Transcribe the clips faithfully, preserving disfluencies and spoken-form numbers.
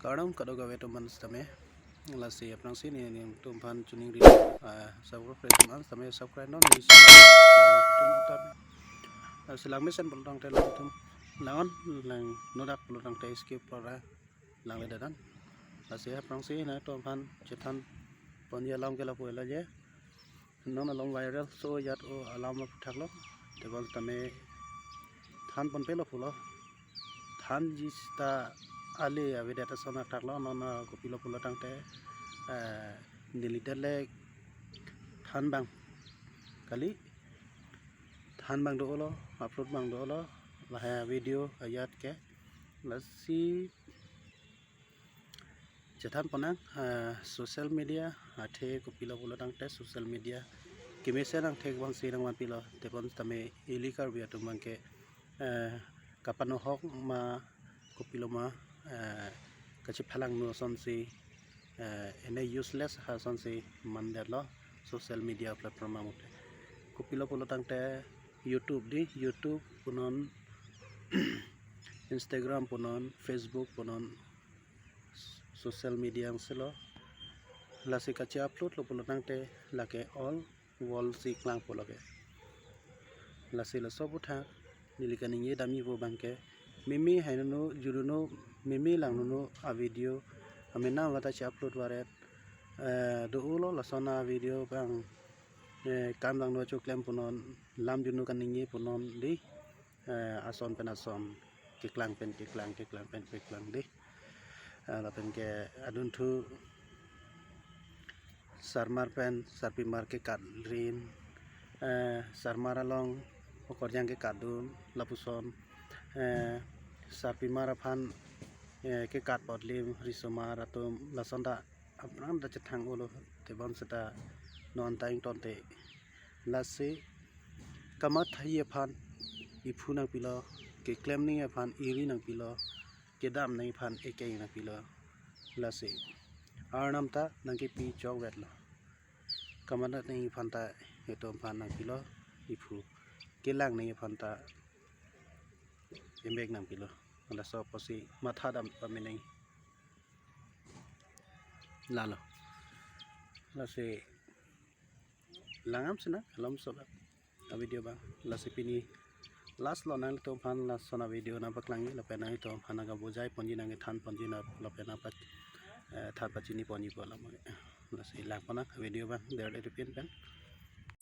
Kardom kadokave atum aphan sitame. Lasi aphrangsi nelitum aphan chuning ri, ah, subscribe atum aphan sitame subscribe non. Neli subscribe atum aphan. Lasi langmesen pulotangte langtum lang-on, lang nodak pulotangte skip ra langledet an. Lasi aphrangsi nangtum aphan chethan ponji alam ke lapu laje. Non along viral so ajat o alam aphuthak lo. Tebon tame than ponpe lo pulo. Thanji seta ale avedet ason athak lo, non, ah, kopilo pulotangte, eh, nelidet le than abang kali. Than abang do-olo, upload abang do-olo, lahai video ajat ke. Lasi chethan ponnang, ah, social media athe kopilo pulotangte social media kemesen angthek abangsi nangvanpilo, tebon tame ili Karbi atum abangke, eh, kapanohok ma kopilo ma, eh, kachephalangno asonsi, eh, ene useless asonsi mandetlo social media platform amute. Kopilo pulotangte YouTube di, YouTube punon, Instagram punon, Facebook punon, social media angselo. Lasi kache-upload lo pulotangte lake all world si klangpo lake. Lasi laso aphuthak neli kaningje damji pu abangke, meme hainono, juruno, meme langnono avideo amena vata che-upload varet, eh, do-olo lason avideo abang, eh, kam langno choklem punon, lam juno kaningje punon di, eh, ason pen ason, keklang pen keklang, keklang pen keklang di. Eh, lapen ke adunthu sarmar pen sarpimar kekatrin, eh, sarmar along okorjang kekatdun lapuson, eh, sarpimar aphan, eh, kekatpotlim risomar atum lason ta aphrang ta chethang-olo, tebon seta non ta ingtonte. Lasi kamatha aphan iphu nangpilo, keklem nangji aphan iri nangpilo, kedam nangji aphan ekeng nangpilo. Lasi Arnam ta nangkepi chokvetlo. Kamatha nangji aphan ta itum aphan nangpilo iphu, kelang nangji aphan ta emek nangpilo. Laso apotsi matha dam pameneng. Lalo. Lasi langdam sinang, alam sobak avideo abang. Lasi pini last lo, nangtum aphan lason avideo nangpaklangji, lapen nangtum aphan nangkabujai ponji, nangkethan ponji, na lapen nangpa, eh, than pachini ponji pu alam. Lasi lang ponnang avideo abang, der de pin pen.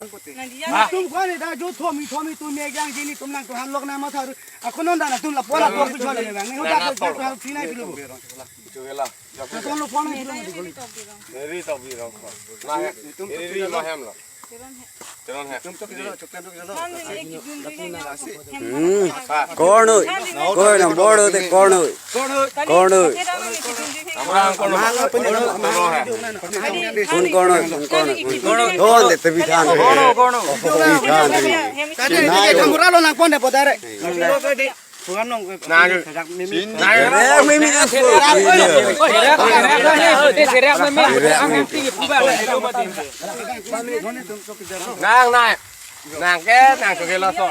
तुम कौन है? दा जो थोमी थोमी तुम एक जान जीनी तुम ना तो हम लोग ना मत हर अखनो ना तुम लपोला पोर पिछो ले बा। नहीं होता तो तो हम सीना पिलो। तो तुम लोग फोन नहीं पिलो। मेरी तो भी रखो। ना है। तुम तो मेरी भी माहिम ला। तेरन है। तुम तो किधर चुप कर दो। Hmm. Korno, korno, boro te korno. Korno. Kun korno, kun korno, kun korno. Don de tebi than. Tebi than. Nai. Kamura lo nang pon de podare. Nang. Nang. Mimi. Nang, nang. Nang ke, nang ke laso.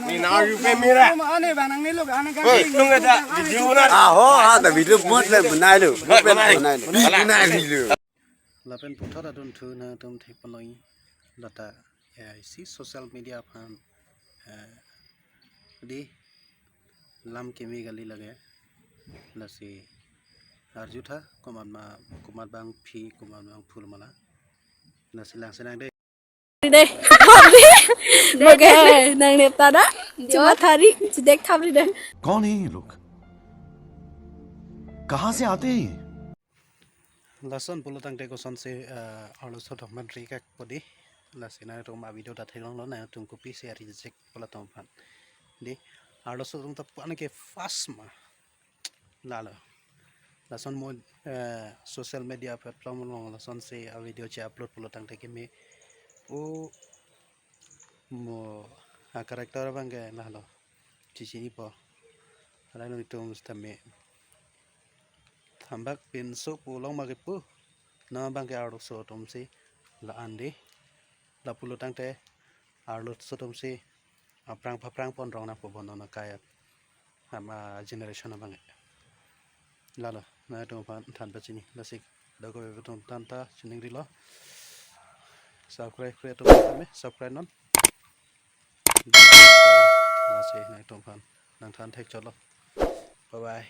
Ni nang yu pe mira. Oi, tung ke ta, video na. Aho, ah, ta video mot le banai lo. Mot le banai lo. Banai lo. Lapen puthot adunthu nangtum thek ponoi lata, eh, isi social media aphan, eh, di lam keme kali lake. Lasi arjutha komat ma, komat abang phi, komat abang phul ma la. Lasi langsenang de. Dei. Oke, nang nepta da. Cuma thari, cedek thap ri dei. कौन है ये लोग? कहाँ से आते हैं ये? Lason pulotangte kosonsi, eh, arloso atum aphan ri kakpo di. Lasi nangtum avideo ta theklonglo, nangtum kopisi ari jek pula atum aphan. Di, arloso atum ta phan ke fast ma. Lalo. Lason mo, eh, social media platform along lasonsi avideo che-upload pulotangte keme. O mo a-character abang ke lalo. Chechinipo. Alai nangtum sitame. Thambak pinso pu long ma kepu. Nang abang ke arloso atumsi la-an di. La pulotangte arloso atumsi aphrang paphrang pon rong nangpo bon non akai ama generation abang. Lalo, nangtum aphan than pachini. Lasi, dako be tum than ta chiningrilo. Subscribe kre tum tame, subscribe non. Lasi, nangtum aphan nangthan thekchotlo. Bye bye.